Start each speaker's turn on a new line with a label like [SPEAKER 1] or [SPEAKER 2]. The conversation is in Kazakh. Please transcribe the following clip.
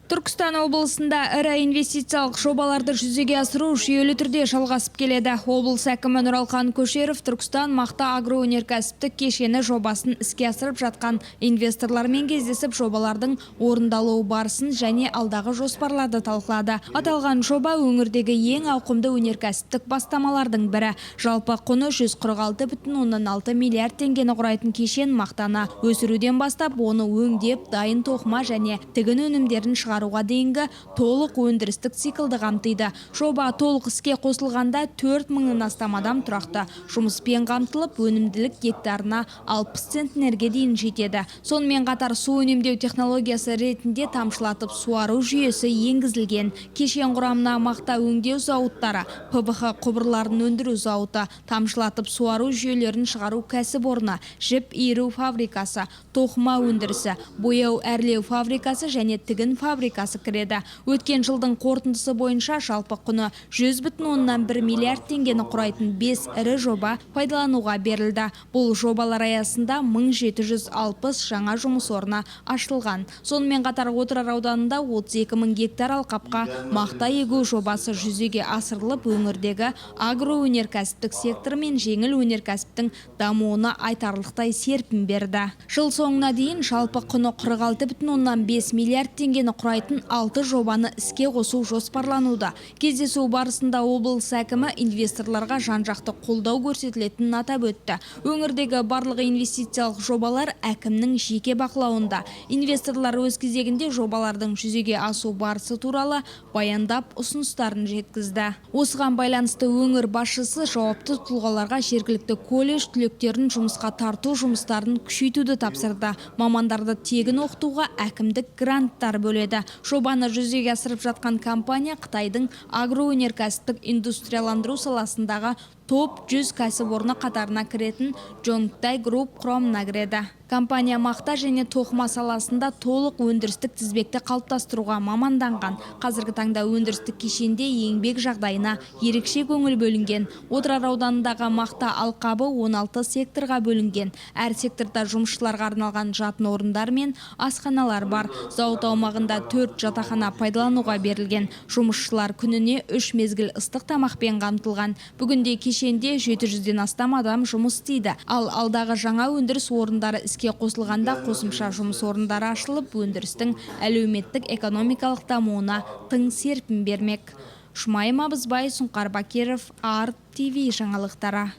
[SPEAKER 1] Түркістан облысында ірі инвестициялық жобаларды жүзеге асыру жүйелі түрде жалғасып келеді. Облыс әкімі Нұралхан Көшеров Түркістан мақта агроөнеркәсіптік кешені жобасын іске асырып жатқан инвесторлармен кездесіп, жобалардың орындалуы барысын және алдағы жоспарларды талқылады. Аталған жоба өңірдегі ең ауқымды өнеркәсіптік бастамалардың бірі. Жалпы құны 146,6 миллиард теңгені құрайтын кешен мақтаны өсіруден бастап, оны өңдеп, дайын тоқыма және тігін өнімдерін шығаруға дейінгі толық өндірістік циклді қамтиды. Жоба толық іске қосылғанда 4 мыңнан астам адам тұрақты жұмыспен қамтылып, өнімділік гектарына 60 центнерге дейін жетеді. Сонымен қатар су үнемдеу технологиясы ретінде тамшылатып суару жүйесі енгізілген. Кешен құрамына мақта өңдеу зауыттары, ПВХ құбырларын өндіру зауыты, тамшылатып суару жүйелерін шығару кәсіпорны, жіп иіру фабрикасы, тоқыма өндірісі, бояу әрлеу фабрикасы және тігін фабрикасы кіреді. Өткен жылдың қорытындысы бойынша жалпы құны 100,1 миллиард теңгені құрайтын 5 ірі жоба пайдалануға берілді. Бұл жобалар аясында 1760 жаңа жұмыс орны ашылған. Сонымен қатар Отырар ауданында 32 мың гектар алқапқа мақта егу жобасы жүзеге асырылып, өңірдегі агроөнеркәсіптік сектор мен жеңіл өнеркәсіптің дамуына айтарлықтай серпін берді. Жыл соңына дейін жалпы құны 46,5 миллиард теңгені құрайтын 6 жобаны іске қосу жоспарлануда. Кездесу барысында облыс әкімі инвесторларға жан-жақты қолдау көрсетілетінін атап өтті. Өңірдегі барлық инвестициялық жобалар әкімнің жеке бақылауында. Инвесторлар өз кезегінде жобалардың жүзеге асу барысы туралы баяндап, ұсыныстарын жеткізді. Осыған байланысты өңір басшысы жауапты тұлғаларға жергілікті колледж түлектерін жұмысқа тарту жұмыстарын күшейтуді тапсырды. Мамандарды тегін оқытуға әкімдік гранттар бөледі. Жобаны жүзеге асырып жатқан компания Қытайдың агроөнеркәсіптік индустрияландыру саласындағы топ 100 кәсіпорны қатарына кіретін Zhongtai Group құрамына кіреді. Компания мақта және тоқыма саласында толық өндірістік тізбекті қалыптастыруға маманданған. Қазіргі таңда өндірістік кешенде еңбек жағдайына ерекше көңіл бөлінген. Отырар ауданындағы мақта алқабы 16 секторға бөлінген. Әр секторда жұмысшыларға арналған жатын орындар мен асханалар бар. Зауыт аумағында 4 жатақхана пайдалануға берілген. Жұмысшылар күніне 3 мезгіл ыстық тамақпен қамтылған. Бүгінде кешенде 700-ден астам адам жұмыс істейді. Ал алдағы жаңа өндіріс орындары іске қосылғанда қосымша жұмыс орындары ашылып, өндірістің әлеуметтік экономикалық дамуына тың серпін бермек. Шумайым Абызбай, Сұңқар Бакиров, Арт ТВ жаңалықтары.